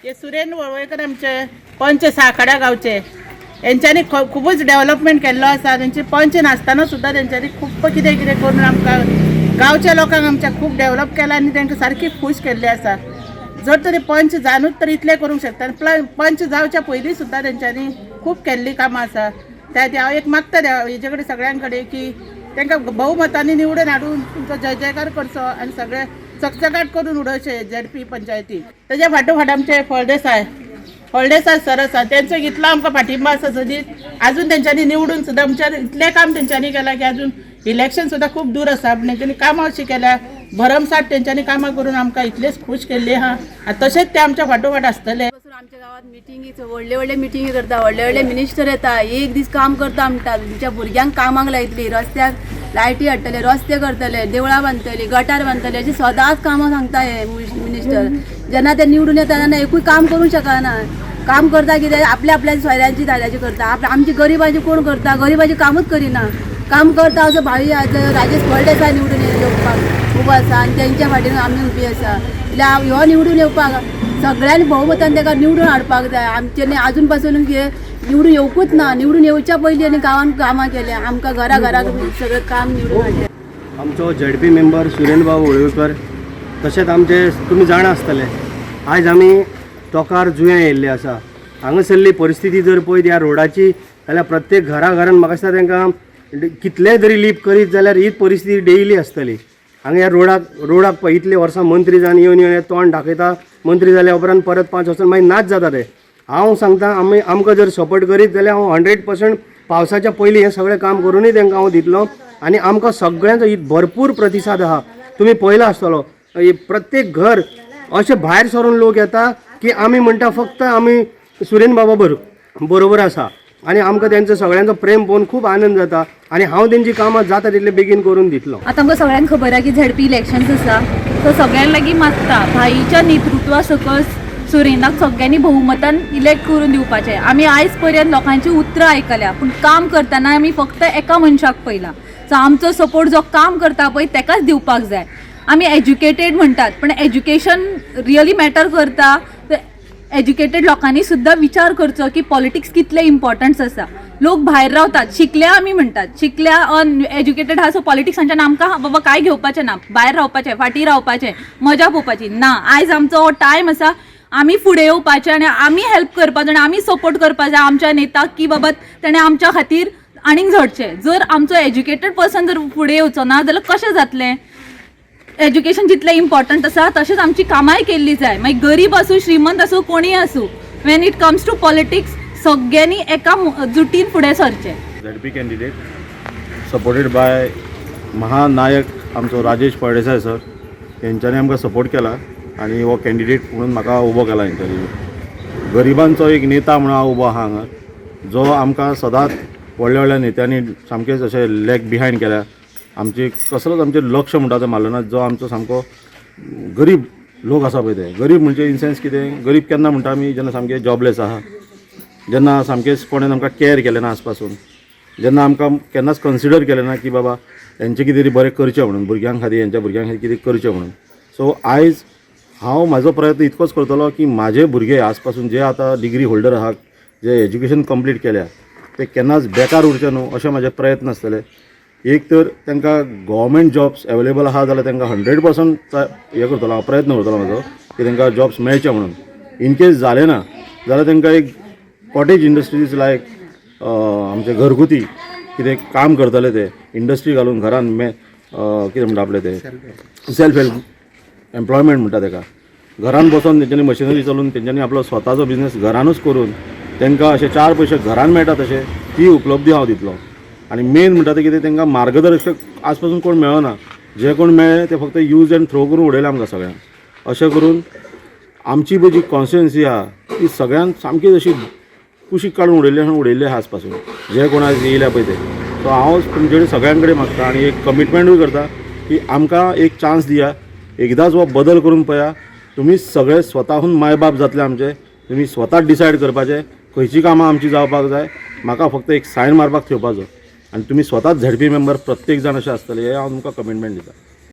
हे सुरेन वळवयकर आमचे पंच साखड्या गांवचे, हेंच्यांनी खुबूच डेव्हलपमेंट केल्लो आसा. तेंचे पंच नासतना सुद्दां तेंच्यांनी खूब कितें कितें करून आमकां गांवच्या लोकांक आमच्या खूब डेव्हलप केला आनी तांकां सारकी खूश केल्ली आसा. जर तरी पंच जानूच तर इतलें करूंक शकता आनी पंच जावच्या पयलीं सुद्दां तेंच्यांनी खूब केल्लीं कामां आसा. त्या खातीर हांव एक मागता देवा हेजे कडेन, सगळ्यां कडेन की तांकां बहुमतांनी निवडून हाडून तुमचो जय जयकार करचो आनी सगळे चकचकाट करून उडोवचे झेडपी पंचायती. तेज्या फाटोफाट आमचे फळदेसाय, फळदेसाय सर आसा. तेंचो इतलो आमकां पाठिंबा आसा सदींच. आजून तेंच्यांनी निवडून सुद्दां आमच्या इतलें काम तेंच्यांनी केलां की आजून इलेक्शन सुद्दां खूब दूर आसा, पूण तेंच्यांनी कामां अशीं केल्या, भरमसाठ तेंच्यांनी कामां करून आमकां इतलेच खूश केल्ली आहा आनी तशेंच ते आमच्या फाटोफाट आसतले. पासून आमच्या गांवात मिटिंगी, व्हडले व्हडले मिटिंगी करता, व्हडले व्हडले मिनिस्टर येता, एक दीस काम करता म्हणटा. तुमच्या भुरग्यांक कामाक लायतली, रस्त्याक लायटी हाडटले, रस्ते करतले, देवळां बांदतली, गटार बांदतले, अशी सदांच कामां सांगता हे मिनिस्टर. जेन्ना ते निवडून येता तेन्ना एकूय काम करूंक शकना. काम करता कितें, आपल्या आपल्या सोयऱ्यांची दाद्याची करता. आपल्या आमची गरिबांची कोण करता? गरिबाची कामूच करिना. काम करता असो भाई आज राजेश फळदेसाय निवडून येवपाक उबो आसा आनी तेंच्या फाटीन आमी उबी आसा. जाल्यार ह्यो निवडून येवपाक सगळ्यांनी बहुमतान ताका निवडून हाडपाक जाय. आमच्यांनी आजून पासून हे निवडून येवकूच ना. निवडून येवच्या पयलीं आनी गांवान कामां केल्या, आमकां घरा घराक सगळें काम निवडून हाडलें. आमचो झेडपी मेंबर सुरेनबाब वळवयकर, तशेंच आमचे तुमी जाणा आसतले, आयज आमी तोकार जुंया येयल्ले आसा. हांगासरली परिस्थिती जर पळयत ह्या रोडाची जाल्यार प्रत्येक घरा घरान म्हाका दिसता तांकां कितलेय तरी लीप करीत जाल्यार हीच परिस्थिती डेली आसतली. हांगा ह्या रोडाक पळय, इतलीं वर्सां मंत्री जावन येवन येवन तोंड दाखयता. मंत्री जाल्या उपरांत परत 5 वर्सां मागीर नाच जाता ते. हांव सांगता, आमी आमकां जर सपोर्ट करीत जाल्यार हांव 100% पावसाच्या पयलीं हें सगळें काम करुनूय तांकां हांव दितलो. आनी आमकां सगळ्यांचो भरपूर प्रतिसाद आहा. तुमी पळयला आसतलो, हे प्रत्येक घर अशें भायर सरून लोक येता की आमी म्हणटा फक्त आमी सुरेन बाबा बरोबर आसा. आनी आमकां तेंचो सगळ्यांचो प्रेम पळोवन खूब आनंद जाता आनी हांव तेंची कामां जाता तितले बेगीन करून दितलो. आतां आमकां सगळ्यांक खबर आहा की झेडपी इलेक्शन्स आसा. सो सगळ्यां लागीं मागता, भाईच्या नेतृत्वा सकस सुरेनाक सगळ्यांनी बहुमतान इलेक्ट करून दिवपाचें. आमी आयज पर्यंत लोकांची उतरां आयकल्या, पूण काम करतना आमी फक्त एका मनशाक पळयला. सो आमचो सपोर्ट जो काम करता पळय तेकाच दिवपाक जाय. आमी एज्युकेटेड म्हणटात, पण एज्युकेशन रियली मॅटर करता? एज्युकेटेड लोकांनी सुद्दां विचार करचो की पॉलिटिक्स कितले इम्पॉर्टंट आसा. लोक भायर रावतात, शिकल्या आमी म्हणटात, शिकल्या, अनएज्युकेटेड आहा, सो पॉलिटिक्सांच्यान आमकां बाबा कांय घेवपाचें ना, भायर रावपाचें, फाटीं रावपाचें, मजा पळोवपाची ना. आयज आमचो हो टायम आसा आमी फुडें येवपाचें आनी आमी हेल्प करपाचो आनी आमी सपोर्ट करपाक जाय आमच्या नेताक की बाबा तेणें आमच्या खातीर आनीक झडचें. जर आमचो एज्युकेटेड पर्सन जर फुडें येवचो ना जाल्यार कशें जातलें? एज्युकेशन जितलें इम्पॉर्टंट आसा तशेंच आमची कामांय केल्ली जाय. मागीर गरीब आसूं, श्रीमंत आसूं, कोणीय आसूं, when it comes to politics सगळ्यांनी एका जुटीन फुडें सरचें. झेडपी कॅन्डिडेट सपोर्टेड बाय महानायक आमचो राजेश फळदेसाय सर, हेंच्यांनी आमकां सपोर्ट केला आनी हो कॅन्डिडेट म्हणून म्हाका उबो केला हेंच्यांनी. गरिबांचो एक नेता म्हणून हांव उबो आहा हांगा, जो आमकां सदांच व्हडल्या व्हडल्या नेत्यांनी सामकेच अशें लॅग बिहायंड केल्या. आमची कसलोच आमचें लक्ष म्हणटा तें मारलें ना. जो आमचो सामको गरीब लोक आसा पळय, ते गरीब म्हणजे इन सेन्स कितें, गरीब केन्ना म्हणटा आमी? जेन्ना सामके जॉबलेस आहा, जेन्ना सामकेंच कोणें आमकां कॅर केलें ना आजपासून, जेन्ना आमकां केन्नाच कन्सिडर केलें ना की बाबा हेंचें कितें तरी बरें करचें म्हणून भुरग्यां खातीर, हेंच्या भुरग्यां खातीर कितें करचें म्हणून. सो आयज हांव म्हाजो प्रयत्न इतकोच करतलो की म्हाजे भुरगे आज पासून जे आतां डिग्री होल्डर आहात, जे एज्युकेशन कंप्लीट केल्या, ते केन्नाच बेकार उरचे न्हू अशें म्हाजे प्रयत्न आसतले. एक तर तांकां गोवोरमेंट जॉब्स एवेलेबल आहा जाल्यार तांकां 100% हें करतलो हांव, प्रयत्न करतलो म्हाजो की तांकां जॉब्स मेळचे म्हणून. इन केस जालें ना जाल्यार तांकां एक कॉटेज इंडस्ट्रीज लायक आमचे घरगुती कितें काम करतले ते इंडस्ट्री घालून घरान कितें म्हणटा आपलें ते सेल्फ हेल्प एम्प्लॉयमेंट म्हणटा तेका, घरान बसोन तेंच्यांनी मशिनरी चलोवन तेंच्यांनी आपलो स्वताचो बिजनेस घरानूच करून तांकां अशे चार पयशे घरान मेळटा तशें ती उपलब्धी हांव दितलो. आनी मेन म्हणटा तें कितें, तांकां मार्गदर्शक आज पासून कोण मेळना. जे कोण मेळ्ळे ते फक्त यूज अँड थ्रो करून उडयले आमकां सगळ्यांक. अशें करून आमची पळय जी कॉन्स्टिट्युएन्सी आहा ती सगळ्यांक सामकी अशी कुशीक काडून उडयल्ली आनी उडयल्ली आहा आज पासून जे कोण आयज येयल्या पळय ते. सो हांव तुमचे कडेन सगळ्यां कडेन मागता आनी एक कमिटमेंटूय करता की आमकां एक चान्स दिया, एकदांच हो बदल करून पळया. तुमी सगळे स्वताहून मायबाप जातले आमचे. तुमी स्वता डिसायड करपाचे खंयची कामां आमची जावपाक जाय. म्हाका फक्त एक सायन मारपाक थेवपाचो आनी तुमी स्वताच झेडपी मेंबर प्रत्येक जाण अशें आसतले हें हांव तुमकां कमिटमेंट दिता.